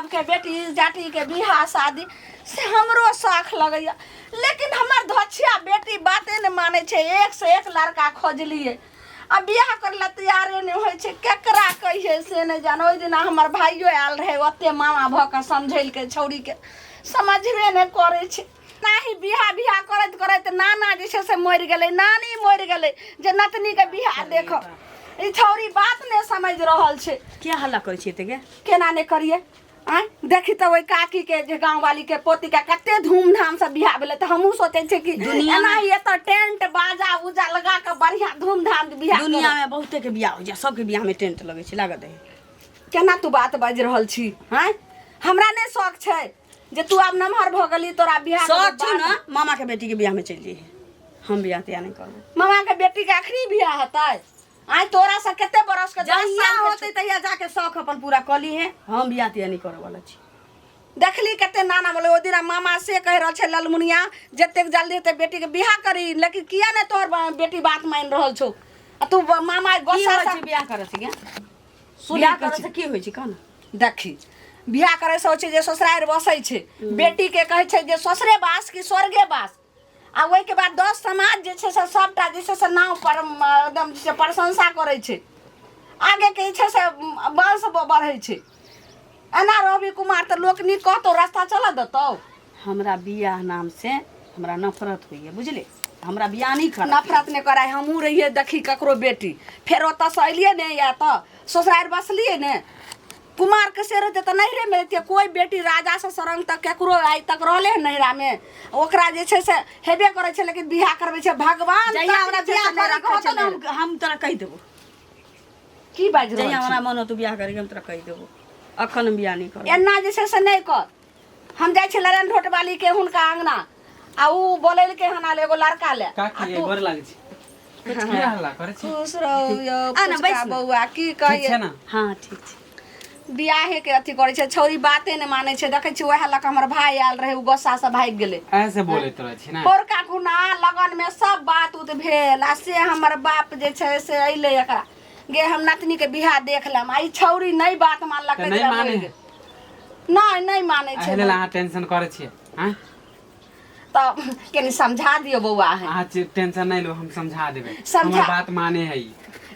सबके बेटी जाटीके बियाह शादी से हमरो शौख लगैया, लेकिन हमर धोछिया बेटी बाते नहि मानै छै। एक से एक लड़का खोजलियै आ बियाह करै लए तैयारे नहि होइ छै। केकरा कहियै से नहि जान। ओहि दिना हमर भाइयो आयल रहै, ओते मामा भऽ कऽ समझेलकै छौड़ीके, समझबे नहि करै छै। नाही बियाह बियाह करैत करैत नाना जे छै से मरि गेलै, नानी मरि गेलै जे नतनीके बियाह देखब। ई छौड़ी बात नहि समझि रहल छै। किया हल्ला करै छियै एते गे? केना नहि करियै? आँय देखी तऽ ओहि काकी के जे गाँव वाली के पोती के कते धूमधाम से बियाह भेलै, तऽ हमहूँ सोचै छियै कि दुनिया एना ही एतऽ टेंट बाजा उजा लगा कऽ बढ़िया धूमधाम से बियाह दुनिया में बहुते के बियाह होइ छै, सबके बियाह में टेंट लगै छै। लागत है केना तू बात बाजि रहल छी? आँय हमरा नहि शौक छै जे तू आब नमहर भऽ गेली, तोरा बियाह शौक छौ ने, मामा के बेटी के बियाह में चलि जइहे। हम बियाह तियाह नहि करबै। मामा के बेटी के अखनी बियाह हेतै? आइ तोरा से कते बरस के 10 जहिया साल के होतै तहिया जाके शौक अपन पूरा कऽ लीहे। हम बियाह तियाह नहि करऽ वाला छी। देखली कते नाना बोले ओहि दिना मामा से कहि रहल छै ललमुनिया, जतेक जल्दी हेतै बेटीके बियाह करी, लेकिन किया नहि तोहर बेटी बात मानि रहल छौ? आ तू मामा की गोस्सा होइ से छै बियाह करऽ से गे? सुनै बियाह करऽ से की होइ छै, कह ने। देखी, बियाह करै से होइ छै जे ससुरारि बसै छै, बेटीके कहै छै जे ससुरे बास कि स्वर्गे बास। आ ओहिके बाद 10 समाज जे छै से सभटा जे छै से नाव पर एकदम जे छै प्रशंसा करै छै, आगेके जे छै से वंश बढ़ै छै। एना रहबी कुमार तऽ लोक नीक कहतौ, रास्ता चलऽ देतौ? हमरा बियाह नाम से हमरा नफरत होइए, बुझली? हमरा बियाह नहि कर। नफरत नहि कराय। हमहूँ रहियै देखी ककरो बेटी, फेर ओतऽसँ अयलियै ने, या तऽ ससुरारि बसलियै ने। कुमार के से रहते तऽ नैहरेमे रहितियै। कोइ बेटी राजासँ सरंग तक केकरो आइ तक रहलै हन नैहरामे, ओकरा जे छै से हेबे करै छै, लेकिन बियाह करबै छै भगवान जहिया तक हमरा जे छै बियाह से नहि करैके रखै होतौ छै ने, नैहर। हम तोरा कहि देबो। की बाजि रहल जहिया छी? हमरा मन होतौ बियाह करैके, हम तोरा कहि देबो। अखन हम बियाह नहि करब। एना जे छै से नहि कर। हम जाइ छी लड़न ढोटवाली के हुनका अंगना, आ उ बोलेलकै हन आल एगो लड़का ले। काकी, आ तू गोर लागै छी। किया हल्ला करै छी? खुश रहू यौ। आ ने, पुचका बैस ने। बौआ, की ठीक कहियै छै ने? हँ, ठीक छै। बियाहे के अथी करै छै, छौरी बाते नहि मानै छै। देखै छी, उएह लऽ कऽ हमर भाय आयल रहै, ओ गुस्सा से भागि गेलै। ऐसे बोलैत रहै छी ने? पौरका खुना लगन में सब बात उत भेल, आ से हमर बाप जे छै से अयलै एकरा गे, हम नतनी के बियाह देख लेम, आ ई छौरी नहि बात मानलकै। तऽ नहि जे मानै मरि गेल। नहि, नहि मानै एहि छै। लेल अहाँ टेंशन करै छियै? आँय तऽ कनि समझा दियौ बौआ। है अहाँ टेंशन नहि लू, हम समझा देबै। समझा- हमर बात माने है ई।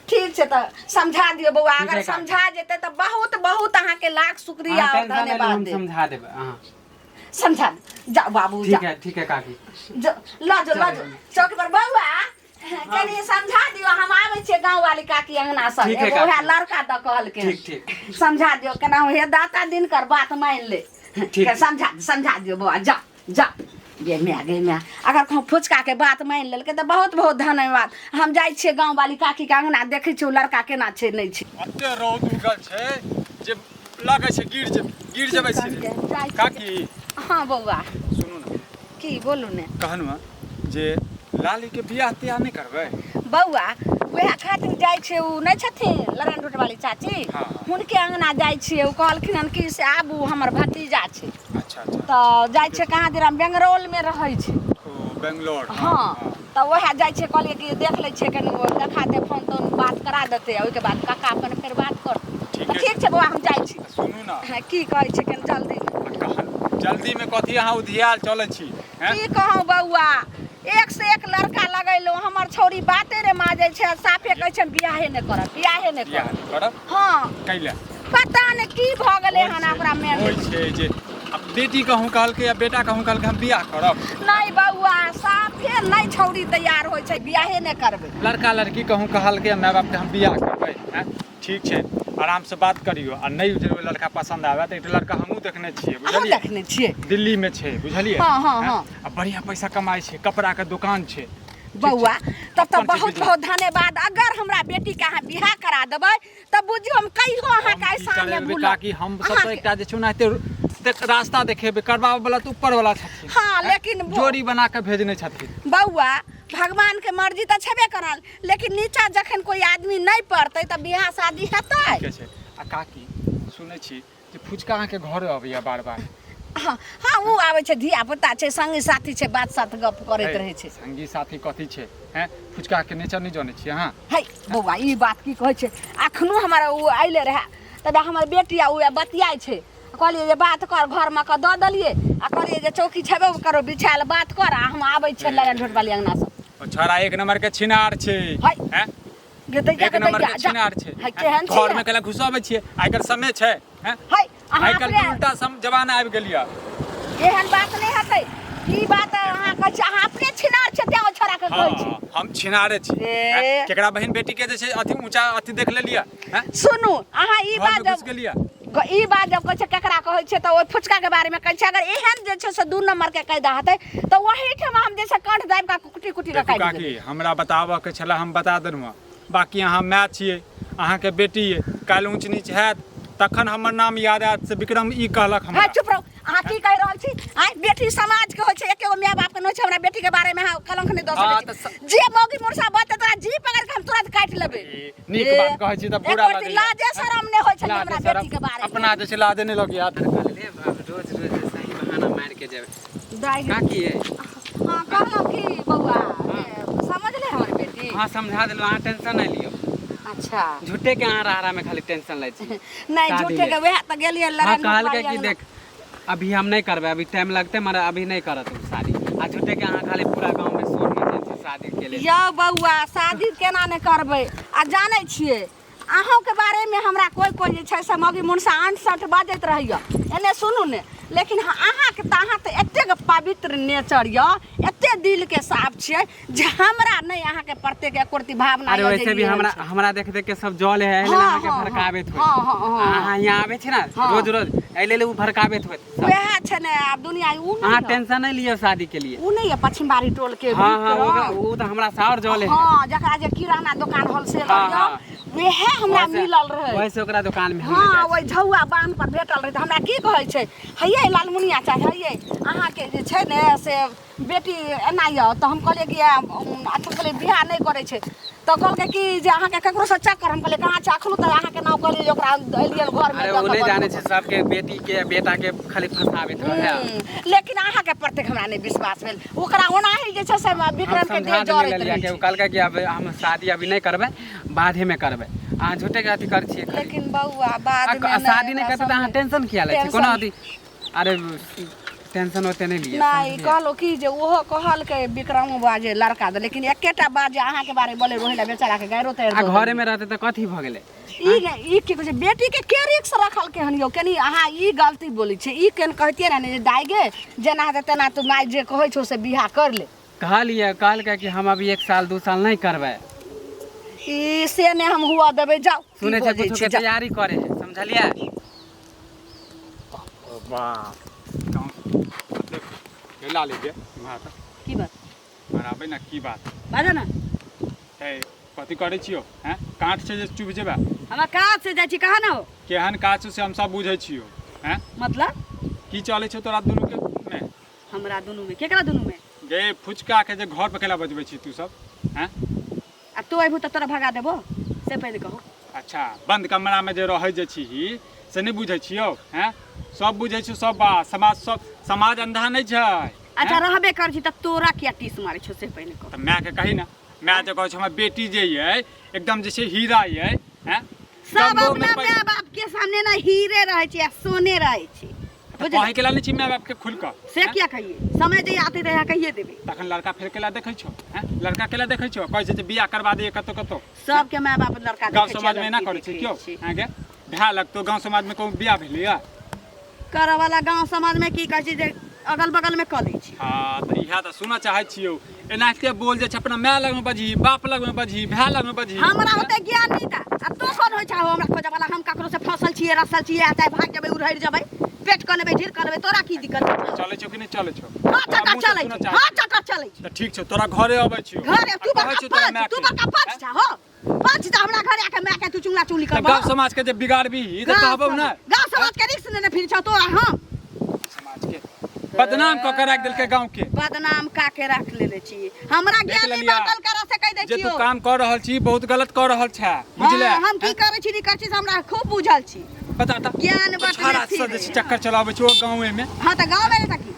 ठीक छै, तऽ समझा दियौ बौआ। ठीक अगर है, काकी। समझा जेतै तऽ बहुत बहुत अहाँके लाख शुक्रिया अहाँ और टेंशन नहि लू, धन्यवाद हम देब। समझा देबै अहाँ। समझा दे। जाउ बाबू। ठीक जाउ। है, ठीक है काकी। जो लऽ जो, लऽ जो चौकी पर। बौआ, कनि समझा दियौ, हम आबै छियै गाँव वाली काकी अंगना से। ठीक है, एगो वएह काकी। लड़का दऽ कहलकै। ठीक ठीक। समझा दियौ केना हे दाता दिनकर बात मानि ले। ठीक। समझा समझा दियौ बौआ, जा जा। गे माय, गे माय, अगर कहूँ फुचका के बात मानि लेलकै तऽ बहुत बहुत धन्यवाद। हम जाइ छियै गाँव वाली काकी के अंगना, देखै छियै ओ लड़का केना छै, नहि छै। एते रौद उगल छै जे लगै छै गिर जेबै, गिर जेबै सीधे। जाइ छियै। काकी। हँ बौआ। सुनू ने। की बोलू ने? कहलहुँ जे लाली के बियाह तियाह नहि करबै? बौआ, वएह खातिर जाइ छियै। ओ नहि छथिन लड़न रोटवाली चाची? हाँ। हुनके अंगना जाइ छियै। ओ कहलखिन हन कि से आबू, हमर भतीजा छै। अच्छा अच्छा। तऽ जाइ छियै। कहाँ दिना बेंगलौरमे रहै छै। ओ बेंगलोर? हँ, तऽ वएह जाइ छियै। कहलियै कि देख लै छियै कनि, ओ देखा दे, फोन तोन बात करा देतै, आ ओहिके बाद काका अपन फेर बात करतै। ठीके। तऽ ठीक छै बौआ, हम जाइ छी। सुनू ने। हँ, की कहै छै? कनि जल्दीमे। आ कहाँ जल्दीमे कथी अहाँ उधियाल चलै छी? हैं? की कहूँ बौआ, एक से एक लड़का लगेलहुँ, हमर छौरी बाते रे माजै छै आ साफे कहै छै हम बियाहे नहि करब, बियाहे नहि बियाह करब। नहि करब? हँ। कैला? पता नहि की भऽ गेलै हन ओकरा मेन। होइ छै जे आब बेटी कहूँ कहलकै आ बेटा कहूँ कहलकै हम बियाह करब। नहि बौआ, साफे नहि छौरी तैयार होइ छै, बियाहे नहि करबै। लड़का लड़की कहूँ कहलकै माय बापके हम बियाह करबै। हैं, ठीक छै, आरामसँ बात करियौ, आ नहि जे लड़का पसन्द आबै तऽ एकटा लड़का हमहूँ देखने छियै। अहूँ बुझलियै? देखने छियै? दिल्लीमे छै, बुझलियै? हँ, हँ, हैं? हँ। आ बढ़िआँ पैसा कमाइ छै, कपड़ाके दोकान छै। ठीक छै? बौआ, तब तऽ अपन छै बहुत बिजनेस। बहुत धन्यवाद। अगर हमरा बेटीके अहाँ बियाह करा देबै तऽ बुझियौ हम कहियो हम अहाँके की एहसान नहि करेबै भूलब। काकी, हम सब तऽ अहाँके एकटा जे छै ओनाहिते देख रास्ता देखेबै, करबाबै वाला तऽ ऊपर वाला छथिन। हँ, हैं? लेकिन जोड़ी बना कऽ भेजने छथिन। बौआ, भगवान के मर्जी तऽ छेबे करल, लेकिन नीचा जखन कोई आदमी नहि पड़तै तऽ बियाह शादी हेतै? ठीके छै। आ काकी, सुनै छी जे फुचका अहाँके घर अबैया बार बार? हँ हँ, ओ आबै छै, धिया पुता छै, संगी साथी छै, बात सात गप करैत है, रहै छै। संगी साथी कथी छै? हैं, फुचका के नेचर नहि जनै छियै अहाँ? है बौआ, ई बात की कहै छै? अखनो हमर ओ अयले रहए, तब हमर बेटी आ ओ बतियाइ छै। कहलियै जे बात कर घरमे कऽ दऽ देलियै आ कहलियै जे चौकी छेबे करो बिछायल बात कर आ हम आबै छियै लड़न ढोटवाली अंगनासँ। ओ छोड़ा एक नंबर के छिनार छै। है। हैं? गे दैया एक के नंबर दैया के जा। छिनार छै। है केहन छै? घर में केला घुसाबै छियै, आइ काल्हि समय छै, हैं? है अहाँ आइ काल्हि अपने उल्टा सम जमाना आबि गेल यऽ। एहन बात नहि हेतै, ई बात अहाँ कहै छी, अहाँ अपने छिनार छै तें ओ छोड़ा के कहै छी। हाँ, हम छिनारे छी। ए। हैं? केकरा बहिन बेटी के जे छै अथी ऊंचा अथी देख लेलियै, हैं? सुनू अहाँ ई घर बात में घुस जब गेलियै। ई बात जब कहै छै केकरा कहै छै तऽ ओहि फुचका के बारे में कहै छै, अगर एहन जे छै से 2 नंबर के कायदा हेतै तऽ ओहिठाम हम जे छै कंठ दाबि कऽ कुटी कुटी कऽ देखू काटि देबै। काकी, हमरा बताबऽ के छलै हम बता देलहुँ हँ, बाकी अहाँ माय छियै, अहाँके बेटी अइ, काल्हि ऊँच नीच हैत तखन हमर नाम याद आयत से विक्रम ई कहलक हमरा। हँ चुप रहू, अहाँ की कहि रहल छी? आँय बेटी समाज के होइ छै, एके गो माय बाप के नहि छै, हमरा बेटी के बारे में अहाँ कलंक नहि दऽ हाँ, सकै तऽ छी। जे मौगी मुरसा बजतै तोरा जी पकड़ि कऽ हम तुरंत काटि लेबै। ई नीक बात कहै छी तऽ बुरा एको रत्ती लगैया। लाजे शरम नहि होइ छै लाजे हमरा शरम बेटी के बारे में। अपना जे छै लाजे नहि लगैया। कहलियै बाप, रोज रोज सही बहाना मारि के जेबै। दाइ गे। काकी ये। हाँ कहलहुँ की बौआ, समझले हमर बेटी? हाँ समझा देलहुँ, अहाँ टेंशन नहि लियौ। अच्छा झूठे के अहाँ राहरा में खाली टेंशन लै छी। नहीं शादी झूठे के ले। वएह तऽ गेलियै हाँ लड़न कहलकै कि देख अभी हम नहीं करबै, अभी टाइम लगतै मगर अभी नहीं करत उ शादी। आ झूठे के अहाँ खाली पूरा गाँव में शोर मचेने छी शादी के लेल। यौ बौआ शादी केना नहि करबै, आ जानै छियै अहूँके बारेमे हमरा कोइ कोइ जे छै से मौगी मुनसा अंट संट बाजैत रहैए, एने सुनू ने, लेकिन अहाँके तऽ अहाँ तऽ एतेक पवित्र नेचर यऽ, एतेक दिलके साफ छियै जे हमरा नहि अहाँके प्रत्येक एको रत्ती भावना अरे यऽ जे वैसे भी ई एहन हमरा छै। हमरा देख देख के सब जल है, एहि लेल हाँ, अहाँके हाँ, भड़काबैत होइत। हाँ, हाँ, हाँ। अहाँ यहाँ आबै छी ने हाँ। रोज रोज, एहि लेल ओ भड़काबैत होइत सब। वएह छै ने आब दुनिया उ अहाँ नहि यऽ। टेंशन नहि लियौ शादी के लिए। उ नहि यऽ पछिमबारी टोल के हाँ, हाँ, विक्रम। ओ तऽ हमरा से आओर जल है। हाँ, जकरा जे किराना दुकान होलसेलर हाँ, यऽ, हाँ। वएह हमरा मिलल रहै। वैसे ओकरा दुकान में हम हाँ, ले जाइ ओहि झौआ बान्ह पर भेटल रहै तऽ हमरा की कहै छै, हैयै लालमुनिया चाही, हैयै अहाँके जे छै ने से बेटी एना यऽ, तऽ हम कहलियै कि अच्छा कहलियै बियाह नहि करै छै, तऽ कहलकै कि जे अहाँके ककरोसँ चक्कर, हम कहलियै कहाँ छै, अखनो तऽ अहाँके नाम कहलियै जे ओकरा एलियै घरमे। अरे ओ नहि जानै छै सबके बेटी के बेटा के खाली फंसाबैत रहै। लेकिन अहाँके प्रत्येक हमरा नहि विश्वास भेल, ओकरा ओनाही जे छै से विक्रम के देह जरैत रहै छै। ओ कहलकै कि अब हम शादी अभी नहि करबै, बादे में करबै। अहाँ झूठे के अथी करै छियै खाली। लेकिन बौआ बाद में शादी नहि करतै तऽ अहाँ टेंशन किया लै छियै? कोनो अथी अरे टेंशन ओते नहि लिअ। नहि कहलहुँ कि जे ओहो कहलकै विक्रम बौआ जे लड़का दे, लेकिन एकेटा बात जे अहाँके बारे बोले रोहे ला बेचारा के गायरो तारि आ घरे में रहतै तऽ कथी भऽ गेलै? ई ई की कहै छै बेटी के के रिक्स रखलकै हन यौ? कनी अहाँ ई गलती बोलै छियै, ई केन कहतियै ने जे दाइ गे जेना हेतै तेना तू माय जे कहै छौ से बियाह कर ले। कहलियै, कहलकै कि हम अभी 1 साल 2 साल नहि करबै। ई से नहि हम हुआ देबै, जाउ। सुनै छै कुछो के तैयारी करे है, समझलियै? वाह ला लीजिए वहाँ तक। की बात? बराबर ना की बात? बाजो ना। हे कथी करै छियो? हैं काठ छै जे चुभ जेबा? हमरा काज से जाइ छी कहाँ ना हो? केहन काज छै से हम सब बुझै छियो। हैं मतलब की चलै छै तोरा दुनू के में? हमरा दुनू में केकरा दुनू में? गे फुचका के जे घर पर केला बजबै छी तू सब? हैं आ तू अयबू तऽ तोरा भगा देबो से पहिले कहू। अच्छा बंद कमरा में जे रहै जे छीही से नहि बुझै छियौ? हैं सब बुझै छियौ सब बात, समाज सब समाज अंधा नहि छै। अच्छा रहबे कर छी तऽ तोरा किया टीस मारै छौ से पहिले कहू। तऽ माय के कही ना, माय जे कहै छै हमर बेटी जे ये एकदम जे छै हीरा ये। हैं सब अपना माय बाप के सामने ना हीरे रहै छै आ सोने रहै छै। कहे के ला नहि छी माय बाप के खुल कऽ। से किया कहिए? समय जे आते रहे कहिए देबै। तखन लड़का फेर केला देखै छौ? हैं लड़का केला देखै छौ? कहै छै जे बियाह करवा दिए कतौ कतौ। सबके माय बाप लड़का गाँव समाज में एना करै छै क्यों? हैं गे भाय लगतो गाँव समाज में कहूँ बियाह भेलैया? करऽ वाला गाँव समाज में की कहै छै जे अगल बगल में कऽ लै छै। हाँ तऽ इएह तऽ सुनऽ चाहै छियौ, एनाहिते बोल जे छै अपना माय लग में बजही, बाप लग में बजही, भाय लग में बजही। हमरा ओते ज्ञान नहि ता, आ तू कोन होइ छौ हमरा खोजऽ वाला? हम ककरो से फंसल छियै रसल छियै, आ चाहे भाग जेबै उड़हरि जेबै, पेट कऽ लेबै ढीर कऽ लेबै, तोरा की दिक्कत छौ? चलै छौ कि नहि चलै छौ? हाँ चटर चलै छै, हाँ चटर चलै छै। तऽ ठीक छौ तोरा घरे अबै छियौ। घरे तू बड़का पंच, तू बड़का पंच छौ हो, पंच तऽ हमरा घरे आके माय के तू चुंगला चुंगली तऽ करबो। गाँव समाज के जे बिगाड़बी तऽ कहबौ ने। गाँव समाज के रिक्स लेने फिर छौ तोरा। हम समाज के बदनाम कऽ के राखि देलकै गाँव के। बदनाम का के राख लेने छी? हमरा ज्ञान नहीं बाटल करा से कहि दै जे तू काम कर रहल छी बहुत गलत कर रहल छे, बुझले? हम की करै छी नहीं करै छी से हमरा खूब बुझल छी। बता त ज्ञान बाटल से जे चक्कर चलाबै छी ओ गाँवे में। हां तऽ गाँव में त की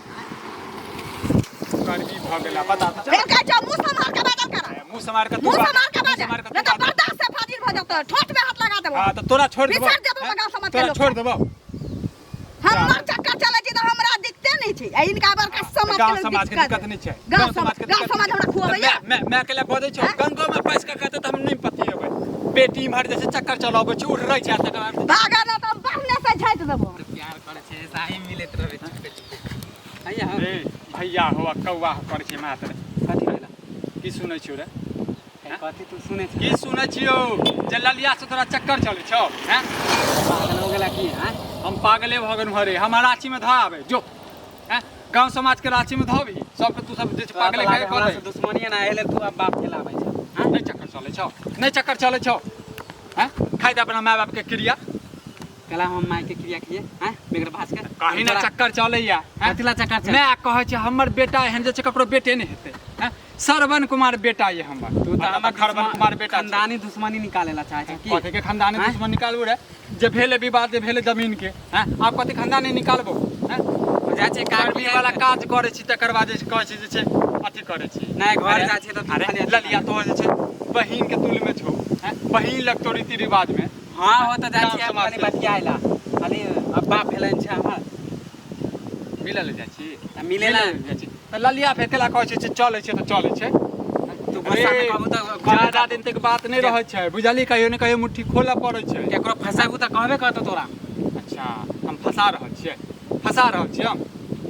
गर्मी भऽ गेला बता त। फेर कहै छौ मुँह सम्हार के बाजल करा। मुँह सम्हार के मुँह सम्हार के बाजल, नहीं तऽ बर्दाश्त से फाजिल भऽ जेतौ, ठोठ में हाथ लगा देबो। हां तऽ तोरा छोड़ देबो, बिसर देबो गाँव समाज के तोरा लोक। छोड़ देबो। हमर चक्कर चलै छै तऽ हमरा दिक्कते नहि छै आ हिनका बड़का समाज गाँव समाज के दिक्कत नहि छै। गाँव समाज, गाँव समाज हमरा खुअबैया। मैं मैं अकेला बजै छौ, गंगो में पैस के कहते तऽ हम नहि पतिएबै। बेटी इम्हर जे छै चक्कर चलाबै छै, उड़ रहै छै, आ तकर बाद भागा ना तऽ हम बढ़ने से झाँटि देबो। प्यार करै छै, ऐसा ही मिलैत रहबै छुपे छुपे। हैया हो। ए भैया हो आ कौआ हो करै छै मात्र। कथी भेला? की सुनै छियौ रे? कथी तू सुनै छ? की सुनै छियौ जे ललिया से तोरा चक्कर चलै छौ? हैं, पागल हो गेला की? हैं, हम पागले भऽ गेलहुँ हरे। हमरा राँची में धऽ आबै जो। हैं, गाँव समाज के राँची में धोबी सबके तू सब जे छै तोरा पागले तऽ कहे लागे कऽ हमरा दे। से दुश्मनी ना एले, तू अब बाप के लाबै छ? हैं, नहि चक्कर चलै छौ, नहि चक्कर चलै छौ। हैं, खाइ दे अपना माय बाप के क्रिया। कला हम माय के क्रिया किए हैं बेगर भाज के? कहीं ना चक्कर चलैया। हैं? कथी ला चक्कर चल? मैं कहै छै हमर बेटा एहन जे छै ककरो बेटे नहि हेतै। हैं, श्रवण कुमार बेटा ये हमर। तू तऽ हमर खरबन कुमार बेटा छै। खानदानी दुश्मनी निकाले ला चाहे छै की? कथी के खानदानी हैं? दुश्मन निकालबो रे? जे भेलै विवाद, जे भेलै जमीन के, हैं, आब कथी खानदानी निकालबो? हैं, जाइ छै कार्बी वाला काज करै छी, तकर बाद जे छै कहै छी जे छै अथी करै छी। नहि, घर अरे, जाइ छै तऽ तू अरे खाली अथी। ललिया तोहर जे छै बहिन के तुल में छौ। हैं, बहिन लगतौ रीति रिवाज में। हाँ, हो तऽ जाइ गाँव छियै समाज खाली के। बतियाए ला, खाली अब बाप भेलनि छै हमर। मिलल जाइ छी? तऽ मिले ला जाइ छी तऽ ललिया फेर केला कहै छै जे चलै छै तऽ चलै छै। तू गुस्सा में कहबू तऽ कहबे ज्यादा करतौ। दिन तक बात नहि रहै छै, बुझलियै? कहियो ने कहियो मुट्ठी खोलऽ पड़ै छै। केकरो फंसाबू तऽ कहबे करतौ तोरा। अच्छा, हम फंसा रहल छियै? फंसा रहल छियै हम?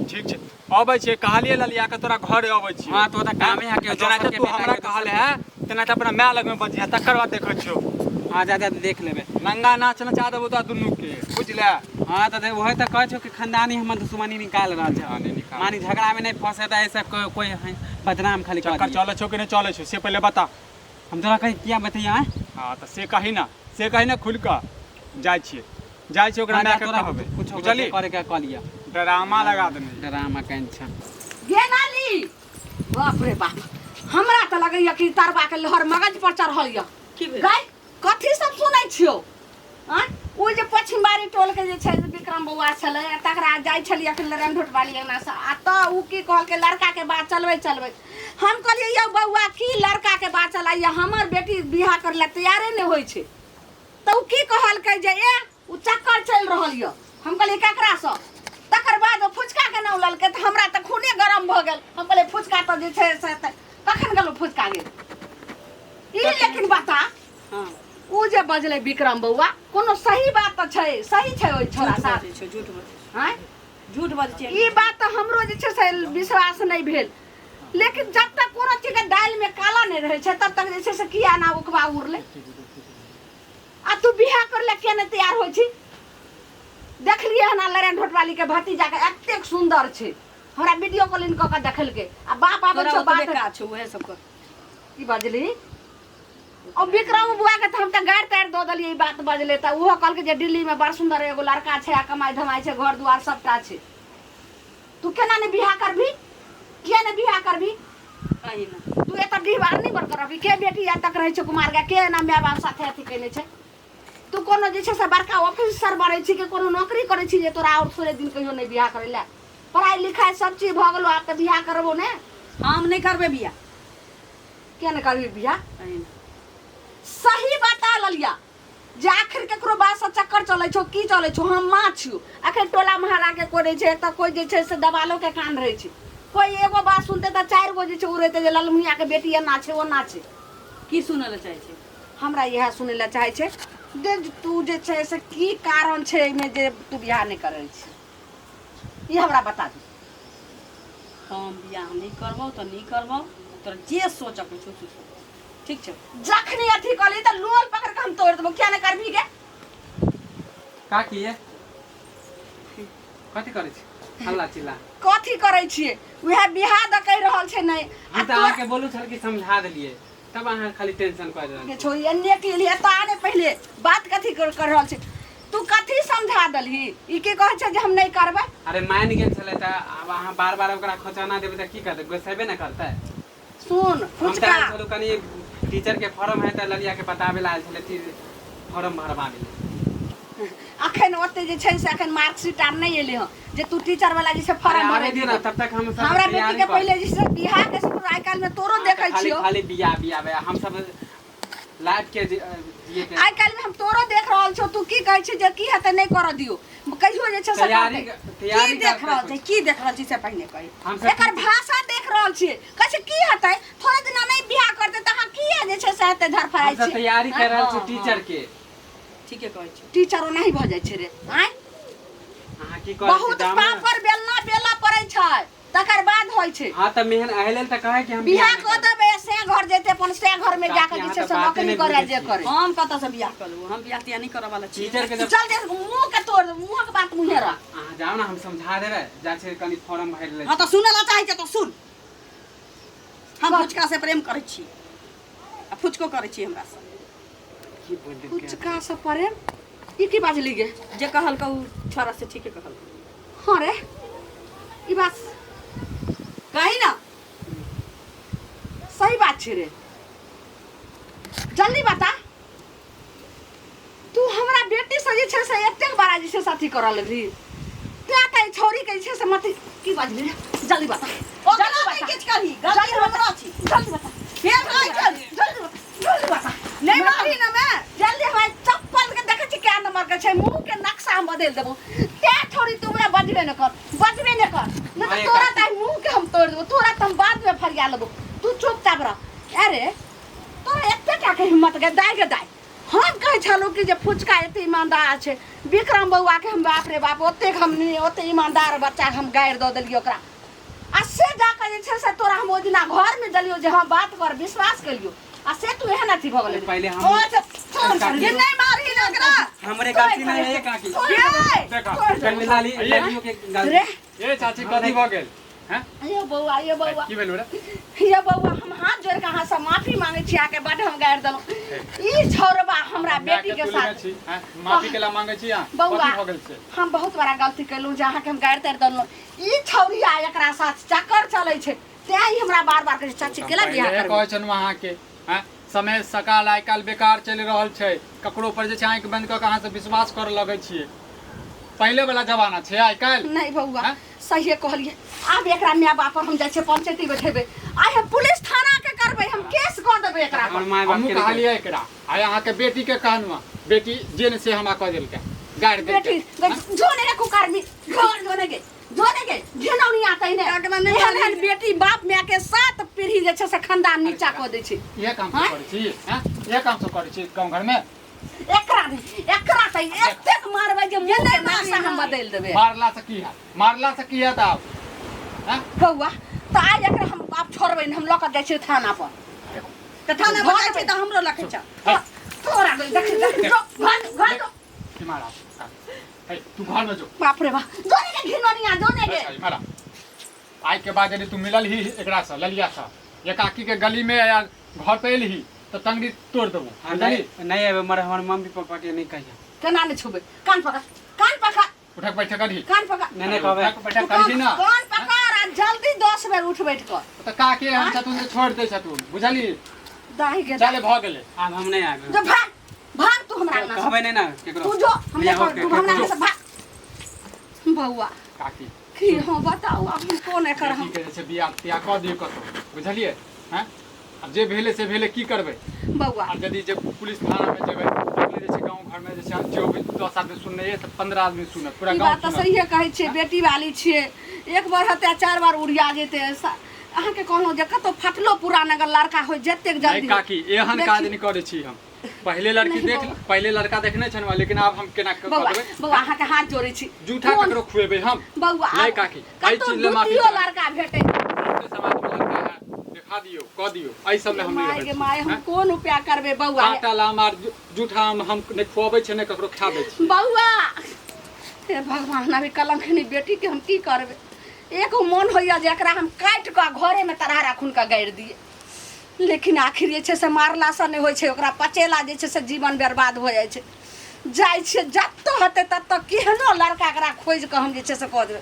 ठीक छै, अबै छियै। कहलियै ललिया के तोरा घरे अबै छियै। हाँ, तो तऽ कामे है कि जेना दोसर के तू बेटा हमरा के कहले है तेना तऽ अपना माय लगमे बजिहे, तकर बाद देखै छियौ। हाँ, जा जा, देख लेबै। नंगा नाच नचा देबौ तोरा दुनू के, बुझले? हाँ, तऽ वही तऽ कहै छौ कि खानदानी हमर दुश्मनी निकाल रहल छै। हाँ, नहि निकाल। मानी झगड़ा में नहीं फंसे तऽ ऐसे कोई है बदनाम खाली कर चक्कर दिए। चलै छौ कि नहि चलै छौ से पहिले बता। हम तोरा कहीं किया बतैया? हैं? हाँ, तऽ से कही ना, से कही ना खुलि कऽ। जाइ छियै, जाइ छियै ओकरा हाँ, जा, मायके तोरा कहबै। कुछो बुझली? करे के कऽ लिअ। ड्रामा लगा देने। ड्रामा केहन छै। गे नाली, बाप रे बाप, हमरा तऽ लगैया कि तरबा के लहर मगज पर चढ़ल यऽ। की भेल? गाय, कथी सब सुनै छियौ? आँय, ओ जे पछिमबारी टोल के जे छै विक्रम बौआ छलै, आ तकरा जाइ छलियै अखन रणढोट वाली अंगना से, आ तऽ ओ की कहलकै, लड़का के बात चलबै चलबै। हम कहलियै, यौ बौआ, की लड़का के बात चलाइए? हमर बेटी बियाह करै लए तैयारे नहि होइ छै। तऽ ओ की कहलकै जे ए ओ चक्कर चलि रहल यऽ। हम कहलियै, ककरासँ? तकर बाद ओ फुचका के नाम लेलकै तऽ हमरा तऽ खूने गरम भऽ गेल। हम कहलियै, फुचका तऽ जे छै से तऽ कखन गेलहुँ फुचका गेल ई। लेकिन बता। हाँ। ओ जे बजलै विक्रम बौआ, कोनो सही बात तऽ छै? सही छै ओहि छोरा झूठ साथ? बजै छै, झूठ बजै छै। आँय, झूठ बजै छै। ई बात तऽ हमरो जे छै से विश्वास नहि भेल, लेकिन जब तक कोनो चीजके दालिमे काला नहि रहै छै तब तक जे छै से किया ना उकबा उड़लै। आ तू बियाह कर ले किया नहि तैयार होइ छी? देखलियै हन लड़न ढोटवाली के भतीजा के, एतेक सुन्दर छै, हमरा वीडियो कॉलिंग कऽ के देखलकै आ बाप आबै तोरा छौ ओतबे बात काज छौ, उएह सब कर। की बजली? ओ विक्रम बुआ के तऽ हम तऽ गारि तारि दऽ देलियै। ई बात बजलै तऽ ओहो कहलकै जे दिल्ली में बड़ सुन्दर एगो लड़का छै आ कमाइ धमाइ छै, घर दुआर सबटा छै। तू केना नहि बियाह करबी? किया नहि बियाह करबी? कही ना। तू एतऽ डिहबार नहि बड़ करबी? के बेटी आइ तक रहै छै कुमार गे? के एना माय बाप साथे अथी केने छै? तू कोनो जे छै से बड़का ऑफिसर बनै छी कि कोनो नौकरी करै छी जे तोरा आओर थोड़े दिन कहियो नहि बियाह करै लए? पढ़ाइ लिखाइ सब चीज भऽ गेलो, आब तऽ बियाह करबो ने। हम नहि करबै बियाह। किया नहि करबी बियाह? कही ना। सही बता ललिया जे आखिर केकरो बात से चक्कर चलै छौ, की चलै छौ? हम माँ छियौ। आखिर टोला मोहल्ला के कोइ रहै छै तऽ कोइ जे छै से देवालो के कान रहै छै। कोइ एगो बात सुनतै तऽ चारि गो जे छै उड़ेतै जे ललमुनिया के बेटी एना छै, ओना छै। की सुनऽ लए चाहै छै? हमरा इएह सुनै लए चाहै छै जे तू जे छै से की कारण छै एहिमे जे तू बियाह नहि करै छी, ई हमरा बता दे। हम बियाह नहि करबौ तऽ नहि करबौ, तोरा जे सोचऽ के छौ से सोच, ठीक छै? जखनी अथी कहली तऽ लोल पकड़ के हम तोड़ि देबो। किया नहि करबही गे? का किए? कथी करै छी हल्ला चिल्ला? कथी करै छियै? उएह बियाह दऽ कहि रहल छै नहि। आ हम तऽ अहाँके बोलू छल कि समझा देलियै, तब अहाँ खाली टेंशन कर रहल के छी। छौ एन्ने के लिए एतऽ आने पहिले बात कथी कर कर रहल छै? तू कथी समझा देलही? ई की कहै छै जे हम नहि करबै? अरे मानि गेल छलै तऽ आब अहाँ बार बार ओकरा खोचाना देबै तऽ की करतै? गुस्सेबे ने करतै। सुन हम तऽ फुचका आयल छलहुँ, कनि टीचर के फॉर्म है तऽ ललिया के बताबै लए आयल छलै, फॉर्म भरबाबै लए। अखन ओते जे छै से अखन मार्कशीट आर नहि एलै हँ जे तू टीचर वाला जे छै अरे फॉर्म आबै भरे दियौ ने, तब तक हम सब हमरा बेटी तैयारी के करब। पहिले जे छै से बियाह के आइ काल्हि में तोरो देखै खाली छियौ। खाली बिया बिया बिया हम सब लाइफ के जिए के आइ काल्हि में हम तोरो देख रहल छौ, तू की कहै छै जे की हेतै नहि करऽ दियौ, कहियो जे छै से तैयारी करतै। तैयारी की देख करतै रहल छै, की देख रहल छी से पहिने कही। हम सब एकर भाषा देख रहल छियै, कहै छै की हेतै थोड़े दिना नहि बियाह करतै तऽ अहाँ किया जे छै से हेतै धरफड़ाइ हम सब छियै? तैयारी कर रहल छी हाँ, टीचर के। ठीके कहै छी। टीचर ओनाही भऽ जाइ छै रे। आँय, अहाँ की कहै छी बहुत जामे? पापड़ बेलना बेलऽ पड़ै छै तकर बाद होइ छै। हाँ तऽ मेहन एहि लेल तऽ कहै कि हम बियाह नहि कऽ करब। देबै से घर जेतै, अपन से घर में जाके काकी, जे अहाँ छै तऽ से बाते नौकरी नहि करे बुझै जे छी। करे। हम कतऽ से बियाह कऽ लेबू? हम बियाह तियाह नहि करऽ वाला छी। टीचर के जब चल दे, मुँह के तोड़ दे, मुँहक बात मुँहे रख। अहाँ जाउ ने, हम समझा देबै। जा छै कनि फॉर्म भरि लै। हाँ तऽ सुनऽ ला चाहै छै तऽ सुन। हम फुचका से प्रेम करै छी आ फुचको करै छी हमरा से। की बोल देलकै? फुचका से प्रेम? ई की बाजली गे? जे कहल कहू छोरा से ठीके कहल। हाँ रे, ई बात कही ना। सही बात छै रे। जल्दी बता, तू हमरा बेटी से जे छै से एतेक बड़ा जे छै से अथी करऽ लगली, तें तऽ ई छौड़ी के जे छै से मत की बाजली रे? जल्दी बता, ओकरा जल्दी नहि बता। किछु करही, गलती जल्दी बता, हमरो छी। जल्दी बता, फेर कहै छल। जल्दी बता, जल्दी बता। नहि मारही ना मैं। जल्दी हमरा चप्पल के देखै छी क्या नंबर के छै, मुंह के नक्शा हम बदलि देबो। तें छौड़ी तू हमरा बजबे न कर, बजबे न कर, नहि तऽ अरे तोरा काकी। तऽ मुंह के हम तोड़ि देबो। तोरा तऽ हम बाद में फरिया लेबो, तू चुपचाप रह। अरे तोरा एते टा के हिम्मत गे दाय, गे दाय, हम कहै छलहुँ कि जे फुचका एते ईमानदार छै, विक्रम बौआ के हम बाप रे बाप ओतेक हम नहि, ओते ईमानदार बच्चा के हम गारि दऽ देलियै ओकरा, आ से जाकऽ जे छै से तोरा हम ओहि दिना घरमे देलियौ जे हँ बात कर, विश्वास केलियौ, आ से तू एहन अथी भऽ गेलै। पहिले हम- ओ अच्छा, फोन कर। ये नहीं मारही ना ओकरा। हमरे गलती नहीं है काकी। ये, देखा। तोड़ देबो। पहिले लाली लालियो के गलती। रे ए चाची, कथी भऽ गेल? हैं? ये बौआ, ये बौआ, की भेल रे? ये बौआ, हम हाथ जोड़ के अहाँ से माफी मांगे छी, अहाँके बड हम गारि देलहुँ। ई छौड़बा हमरा बेटी के साथ छी हैं? माफी केला मांगे छी अहाँ? बौआ, कथी भऽ गेल छै? हम बहुत बड़ा गलती केलहुँ जे अहाँके हम गारि तारि देलहुँ। ई छौड़िया एकरा साथ चक्कर चलै छै, तें ही हमरा बार बार कहै छै, चाची केला बियाह पहिले करबै? कहै छलहुँ अहाँके, हैं? समय सकाल आइ काल्हि बेकार चलि रहल छै, ककरो पर जे छै आँखि बंद कऽ के अहाँ सब विश्वास करऽ लगै छियै। पहिले वाला जमाना छै आइ काल्हि? नहि बौआ। हैं? सहिए कहलियै। आब एकरा माय बाप पर हम जाइ छियै पंचायती बैठेबै, आइ हम पुलिस थाना के करबै, हम केस कऽ देबै एकरा पर। हमर माय बाप हमहूँ के नहीं। कहलियै एकरा, आइ अहाँके बेटी के कहलहुँ, बेटी जे ने से हमरा कऽ देलकै, गारि देलकै। बेटी जो ने रे कुकर्मी, घर जो ने गे, जो ने गे घिनौनी आतै ने। एकरा नहि एहन एहन मारही। बेटी बाप माय के सात पीढ़ी जे छै से खानदान नीचा कऽ दै छै। इएह काम सब हैं? करै छी हैं? इएह काम सब करै छी गाँव घरमे? एकरा नहि, एकरा तऽ एतेक मारबै जे मुँह के नक्शा हम बदलि देबै। मारला से की हैत? मारला से की हैत आब? हैं? बौआ, तऽ आइ एकरा हम आब छोड़बै नहि, हम लऽ कऽ जाइ छियै थाना पर। तऽ थाना पर जाइ छी तऽ हमरो लखै छ। है, तोरा देखी देखी, जो घर घर जो। इम्हर आ, है, तू घरमे जो। बाप रे बाप, जो ने गे घिनौनिया, जो ने गे। इम्हर आ। आइ के बाद यदि तू मिलल ही एकरा से, ललिया से, एकाकी के गली में या घर पे एलही तऽ टंगरी तोड़ देबो। हाँ, बुझलही? नहीं नहीं एबै, मगर हमर मम्मी पापा के नहीं कहिया। केना नहि छुबै? कान पकड़, कान पकड़। उठक बैठक करही। कान पकड़। नहीं नहीं कहबै। उठक बैठक करही ना। कान पकड़ आ जल्दी 10 बेर उठ बैठ कर। तऽ काके एहन छथुन जे छोड़ि दै छथुन, बुझलही? दाही के चले, भऽ गेलै। आब हम नहीं आबे। जो भाग, भाग तू हमरा अंगना से। कहबै नहीं ना केकरो। तू जो हम भैया, नहीं ओके, तू हमरा जो। अंगना से भाग। बौआ काकी, की हम बताउ, आब हम कोन एकर हम बेटीके जे छै बियाह तियाह कऽ दियौ कतहु, बुझलियै? हैं, आब जे भेलै से भेलै, की करबै? बौआ, आब यदि जे पुलिस थानामे जेबै तखने जे छै गाँव घरमे जे छै जो भी 10 आदमी सुनने तऽ 15 आदमी सुनत, पूरा ई गाँव बात तऽ सुनत। सहिए कहै छियै, बेटी वाली छियै, एक बार हेतै 4 बार उड़िया जेतै। अहाँके कहलहुँ जे कतहु फटलो पुरान अगर लड़का होइ जतेक नहि जल्दी काकी, एहन देखी। काज नहि करै छी हम। पहिले लड़की नहीं देख, बौआ। पहिले लड़का देखने छलहुँ, लेकिन आब हम केना कऽ बौआ, देबै? बौआ, अहाँके हाथ जोड़ै छी। जूठा कोन- ककरो खुएबै हम? बौआ, नहि आब काकी, एहि कतहु चीज लए माफी द्वितीयो चाही। लड़का भेटै अपने समाज में लड़का है, देखा दियौ, कऽ दियौ, एहि सबमे हम नहि माय रहै गे छी। माय, हम हैं? कोन उपाय करबै बौआ? काटल आम आर जूठा आम हम नहि खुअबै छियै, नहि ककरो खाबै छी। बौआ, हे भगवान, अभी कलंकनी बेटी के हम की करबै? एगो मोन होइया जे एकरा हम काटि कऽ घरेमे तरहारा खून कऽ गाड़ि दियै, लेकिन आखिर जे छै से मारलासँ नहि होइ छै, ओकरा पचेला जे छै से जीवन बर्बाद हो जाइ छै। जाइ छियै, जतऽ हेतै ततऽ केहनो लड़का एकरा खोजि कऽ हम जे छै से कऽ देबै।